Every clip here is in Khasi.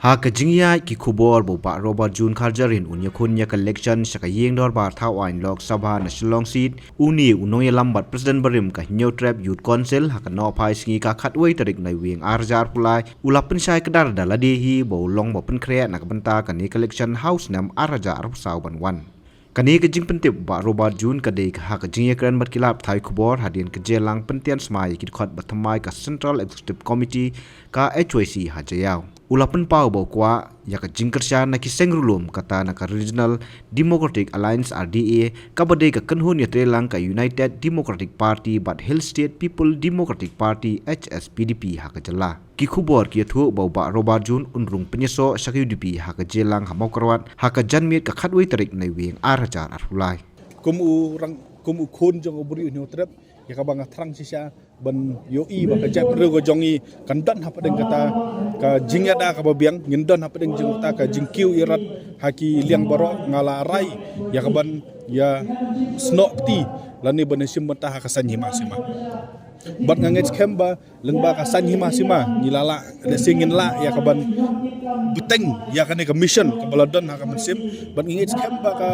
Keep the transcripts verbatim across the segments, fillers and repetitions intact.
Ha ka jingïaid ki khubor ba u Bah Robert June Kharjahrin un ïakhun ïa ka election sha ka ïing dorbar thaw aiñ Lok Sabha na Shillong Seat, une u nongïalam bad President barim ka Hynñiewtrep Youth Council ha ka nohphai sngi ka khatwei tarik Naiwieng ar hajar arphew lai, u la pynshai kdar da lade hi ba u long ba pynkhreh na ka bynta kane ka election ha u snem ar hajar arphew saw ban wan. Kane ka jingpyntip u Bah Robert June ka dei ka ha ka jingïakren bad ki lad pathai khubor hadien ka jingïalang pyntian smai ïa ki dkhot ba thymmai ka Central Executive Committee ka H Y C ha Jaïaw. U la pynpaw ba u kwah ïa ka jingkyrshan na ki seng riewlum kata na ka Regional Democratic Alliance R D A, kaba dei ka kynhun ïatreilang ka United Democratic Party bad Hill State People Democratic Party, H S P D P, ha ka jylla. Ki khubor ki ïathuh ba u Bah Robert June un rung pynïasoh sha ka U D P ha ka jingïalang ha Mawkyrwat ha ka janmiet ka khatwei tarik Naiwieng ar hajar arphew lai. Kum u rang, kum u khun jong u briew u Hynñiewtrep, ïa kaba nga thrang shisha ban ïohi ba ka jaitbynriew ka jong ngi kan don hapdeng kata ka jingïada kaba biang, ngin don hapdeng jong kata ka jingkiew ïarap ha ki liang baroh. Nga la rai ïa kaban ïasnoh kti lane ban ïashim bynta ha ka saiñ hima sima. Bad nga ngeit skhem ba lyngba ka saiñ hima sima ngi la lah, lehse ngin lah ïa kaban bteng ïa kane ka mission kaba la don ha ka mynsiem. Bad nga ngeit skhem ba ka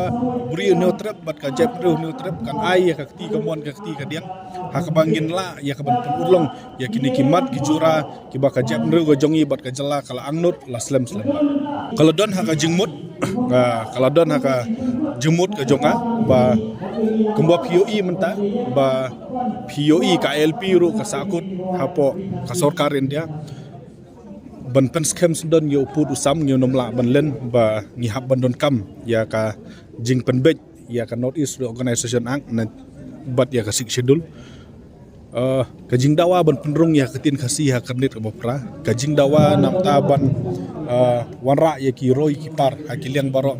briew u Hynñiewtrep bad ka jaitbynriew u Hynñiewtrep kan ai ïa ka kti kamon ka kti kadiang ha kaba ngin lah ïa kaban pynurlong ïa kine ki mat ki jura kiba ka jaitbynriew ka jong ngi bad ka jylla ka la angnud la slem slem. Ka la don ha ka jingmut, ah, ka la don ha ka jingmut ka jong nga ba kumba phi ïohi mynta ba phi ïohi ka I L P ruh ka sahkut hapoh ka sorkar India ban pynskhem sdang ïa u pud u sam, ngi nym lah ban len ba ngi hap ban donkam ïa ka jingpynbeit ïa ka North East Reorganization Act na bad ïa ka Sixth Schedule. Eh, ka jingdawa ban pynrung ïa ka ktien Khasi ha ka rit kaba phra, ka jingdawa namar ban, eh, wanrah ïa ki roi ki par ha ki liang baroh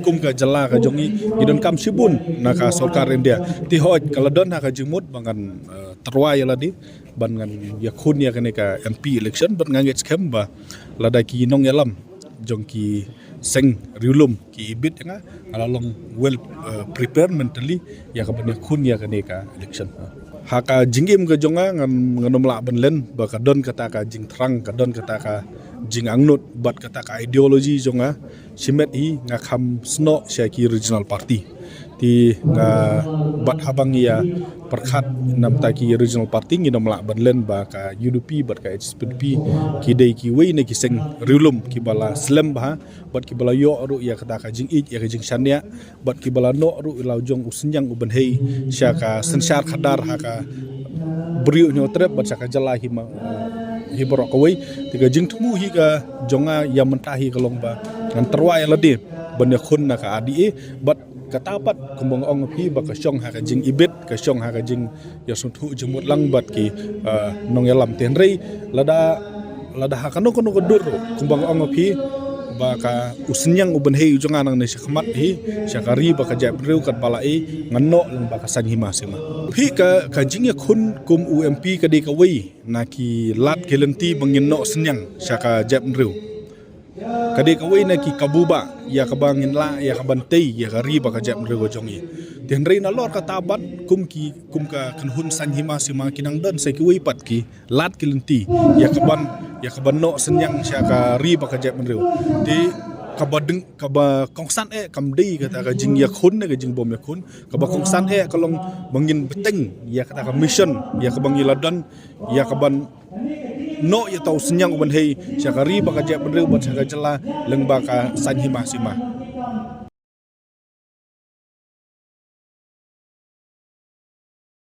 kum ka jylla ka jong ngi, ngi donkam shibun na ka sorkar India. Te hooid ka la don ha ka jingmut ba ngan, eh, tyrwa ïa lade ban ngan ïakhun ïa kane ka M P election, bad nga ngeit skhem ba lada ki nongïalam jong ki seng riewlum ki ibit ïa nga, nga la long well, eh, prepared mentally ïa kaban ïakhun ïa kane ka election. Ha ka jingim ka jong nga, ngan, ngan nym lah ban len ba ka don kata ka jingthrang, ka don kata ka jingangnud bad kata ka ideology jong nga. Shimet hi nga kham snoh sha ki regional party. Te nga bad haba ngi ïa pyrkhat namar ki regional party ngi nym lah ban len ba ka U D P bad ka H S P D P ki dei kiwei na ki seng riewlum kiba la slem bha bad kiba la ïoh ruh ïa kata ka jingïeit ïa ka jingshaniah bad kiba la noh ruh ïa la u jong u synñiang u bynhei sha ka synshar khadar ha ka briew u Hynñiewtrep bad sha ka jylla hi ma, hi baroh kawei. Te ka jingthmu hi ka jong nga ïa mynta hi ka long ba ngan tyrwa ïa lade ban ïakhun na ka R D A bad kata pat kumba nga ong phi ba ka shong ha ka jingibit, ka shong ha ka jingïasngewthuh jingmut lang bad ki, eh, nongïalam. Te hynrei lada, lada ha kano kano ka dur kumba nga ong phi ba ka u synñiang u bynhei u jong nga nangne sha khmat hi sha ka ri bad ka jaitbynriew katba la ei ngan noh lang bad ka saiñ hima sima. Phi ka, ka jingïakhun kum u M P ka dei kawei na ki lad ki lynti ba ngin noh synñiang sha ka jaitbynriew. Ka dei kawei na ki kabu ba ïa kaba ngin lah ïa kaban tei ïa ka ri bad ka jaitbynriew ka jong ngi. Te hynrei nalor kata bad kum ki, kum ka kynhun saiñ hima sima ki nang don sa kiwei pat ki lad ki lynti ïa kaban, ïa kaban noh synñiang sha ka ri bad ka jaitbynriew. Te kaba deng, kaba kongsan eh kam dei kata ka jingïakhun ne ka jingbym ïakhun. Kaba kongsan eh ka long ba ngin bteng ïa kata ka mission ïa kaba ngi la don ïa kaban noh ïa uta u synñiang u bynhei sha ka ri bad ka jaitbynriew bad sha ka jylla lyngba ka saiñ hima sima.